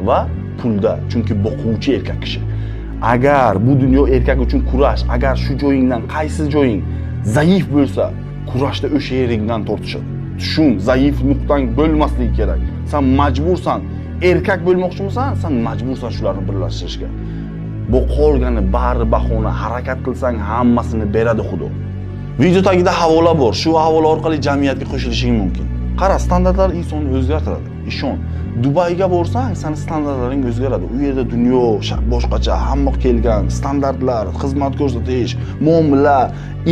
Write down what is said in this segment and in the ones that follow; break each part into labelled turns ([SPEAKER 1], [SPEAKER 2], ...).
[SPEAKER 1] Va pulda, chunki boquvchi erkak kishi. Agar bu dunyo erkak uchun kurash, agar shu joyingdan qaysi joying zaif bo'lsa, kurashda o'sha yeringdan tortishadi. Tushun, zaif nuqtang bo'lmasligi kerak. San majbursan, erkak bo'lmoqchimisan, san majbursan shularni birlashtirishga. Bu qolgani bari bahona, harakat qilsang hammasini beradi Xudo. Video tagida havola bor. Shu havola orqali jamiyatga qo'shilishing mumkin. Qara, standartlar insonni o'zgartiradi. Ishon. Dubayga borsang, sani standartlaring o'zgaradi. U yerda dunyo boshqacha, hamma kelgan standartlar, xizmat ko'rsatish, muomala,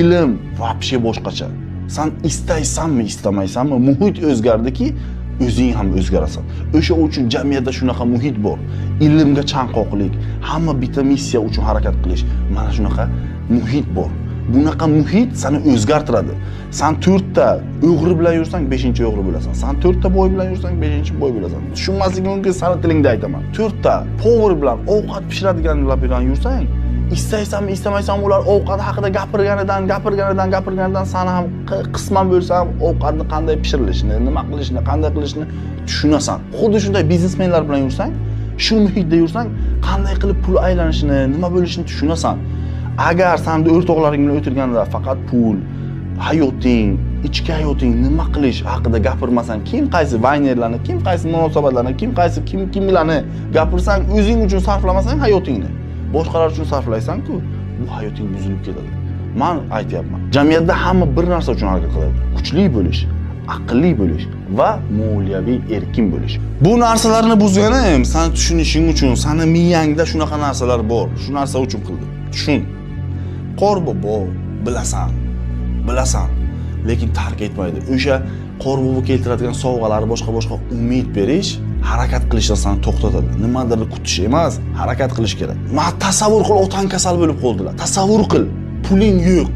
[SPEAKER 1] ilm вообще boshqacha. San istaysanmi, istamaysanmi, muhit o'zgardiki, o'zing ham o'zgarasan. O'sha uchun jamiyatda shunaqa muhit bor. Ilmga chanqoqlik, hamma bitta missiya uchun harakat qilish, mana shunaqa muhit bor. Bunaqa muhit seni o'zgartiradi. San 4 ta o'g'ri bilan yursang, 5-o'g'ri bo'lasan. San 4 ta boy bilan yursang, 5-boy bo'lasan. Tushunmasligi mumkin, sani tilingda aytaman. 4 ta повар bilan ovqat pishiradiganlar bilan yursang, istaysanmi, istamaysanmi, ular ovqat haqida gapirganidan, gapirganidan, gapirganidan sani ham qisman bo'lsa ham ovqatni qanday pishirilishini, nima qilishini, qanday qilishini tushunasan. Xuddi shunday biznesmenlar bilan yursang, shu muhitda yursang, qanday qilib pul aylanishini, nima bo'lishini tushunasan. Agar san o'rtoqlaring bilan o'tirganda faqat pul, hayoting, ichki hayoting, nima qilish haqida gapirmasang, kim qaysi vaynerlarni, kim qaysi munosabatlarni, kim qaysi kim kimlarni gapirsang, o'zing uchun sarflamasang hayotingni, boshqalar uchun sarflaysan-ku, bu hayoting buzilib ketadi. Men aytyapman. Jamiyatda hamma bir narsa uchun harakat qiladi. Kuchli bo'lish, aqlli bo'lish va moliyaviy erkin bo'lish. Bu narsalarni buzganim seni tushunishing uchun, sani miyangda shunaqa narsalar bor. Shu narsa uchun qildim. Tushun. Qorbobo bilasan, bilasan, lekin tark etmaydi. O'sha qorbobo keltiradigan sovg'alar, boshqa-boshqa umid berish, harakat qilishdan seni to'xtatadi. Nimadir kutish emas, harakat qilish kerak. Ma tasavvur qil, otang kasal bo'lib qoldilar. Tasavvur qil, puling yo'q.